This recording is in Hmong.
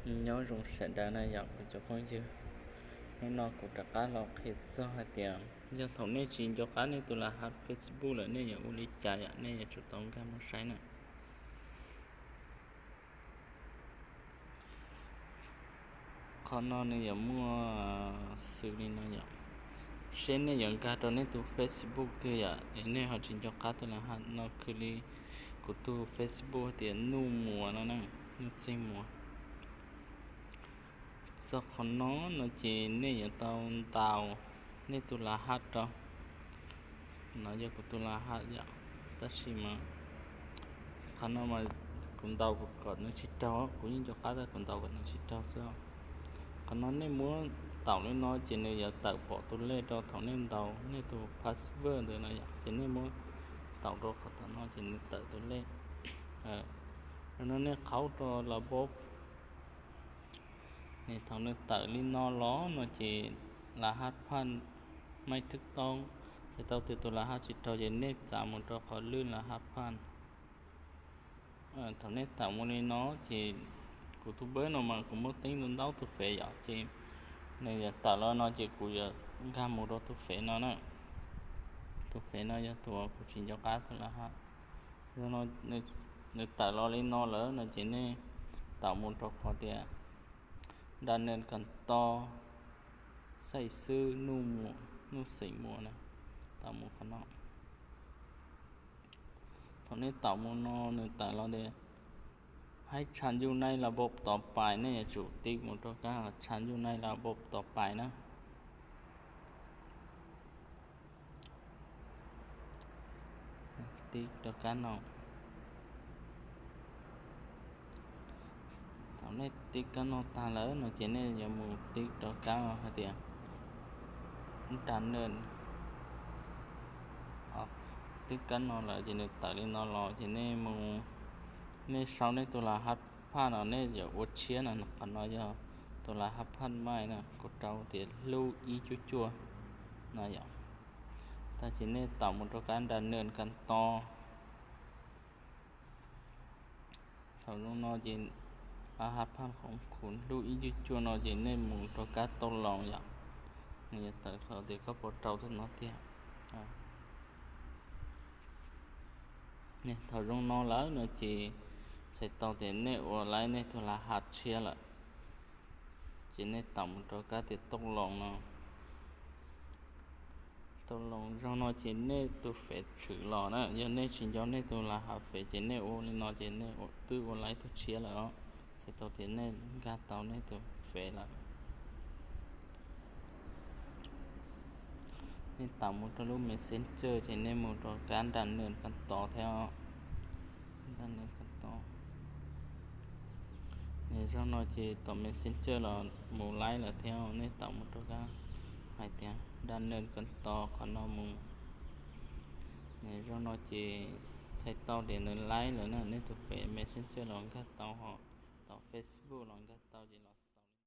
Nyob zoo sawv daws na yom kuv cov phooj ywg. Hnub no kuv rov qab los qhia txog hais tias yog thaum nej tsis nco qab nej tus laj haj Facebook lawm nej yuav ua li cas yom, nej yuav tsum tau nkag mus saib na. Qhov no nws yuav muaj xws li no yom. Seb nej yuav nkag rau nej tus Facebook twg yom, es nej ho tsis nco qab tus laj haj no, xws li kuv tus Facebook tias Nuj Muas no na, Nuj Txeeg Muas. Txog qhov no no ces nej yuav tau ntaus nej tus laj haj rau. No yog kuv tus laj haj yom, tab sis mas qhov no mas kuv ntaus kom nws tsis raug, kuv yeej nco qab tab kuv ntaus kom nws tsis raug xwb. Qhov no nej muab ntaus li no ces nws yuav tawm pom tus lej rau thaum nej ntaus nej tus password ntawd no yom, ces nej muab ntaus rau qhov tom no ces nws tawm tus lej. No nej qhaub rau laj bob. Nws thaum nws tawm li no los no ces laj haj phaj maij thwb toob, txhais tau tias tus laj haj tsis raug ces nej txav mus rau qhov lwj laj haj phaj. Thaum nej tawm mus li no ces kuv tus npawb no mas kuv muaj teeb ntau ntau tus fev yom, ces nws yuav tawm los no ces kuv yuav nkag mus rau tus fev no na. Tus fev no yog tus kuv tsis nco qab tus laj haj. Yog no nws tawm los li no lawm no ces nej tau mus rau qhov tias Dab Neeg Kas Tos, Xaij Xwb, Nuj Xeem Muas na, tau mus qhov no. Thaum nej tau mus no nws tawm los tias Hais Tshaj Yuj Naij Laj Npauj Tov Pais, nej yuav tsum tib mus rau kab Tshaj Yuj Naij Laj Npauj Tov Pais na. Tib rau kab no. Thaum nej tib kab no tag lawm no ces nej yuav mus tib rau kab hais tias Dab Neeg. Tib kab no lawm ces nws tawm li no los ces nej mus, nej sau nej tus laj haj phaj no nej yuav ua tshiab no, qhov no yog tus laj haj phaj maij na, kuv rau tias hlub ib cuaj cuaj no yom. Tag ces nej tau mus rau kab Dab Neeg Kas Tos. Thaum zoo no ces laj haj phaj khoom khuv hlub ib cuaj cuaj no ces nej mus rau kab Tau Loos yom. Nws yuav tawm hlo tias koj puas rau tus no tiag. Thaum zoo no lawm no ces txhais tau tias nej ua laib nej tus laj haj tshiab lawm. Ces nej tau mus rau kab tias Tau Loos no. Tau Loos zoo no ces nej tus fev tshwm los na, yog nej tsis nco nej tus laj haj fev ces nej ua li no ces nej twb ua laib tus tshiab lawm os. Txhais tau tias nej nkag tau nej tus fev lawm. Nej tau mus rau lub Messenger ces nej mus rau kab Dab Neeg Kas Tos thiab. Dab Neeg Kas Tos. Nws zoo no ces tom Messenger los mus laib lawm thiab, nej tau mus rau kab hais tias Dab Neeg Kas Tos qhov no mus. Nws zoo no ces txhais tau tias nws laib lawm na, nej tus fev Messenger los nkag tau, ho tom Facebook los nkag tau ces los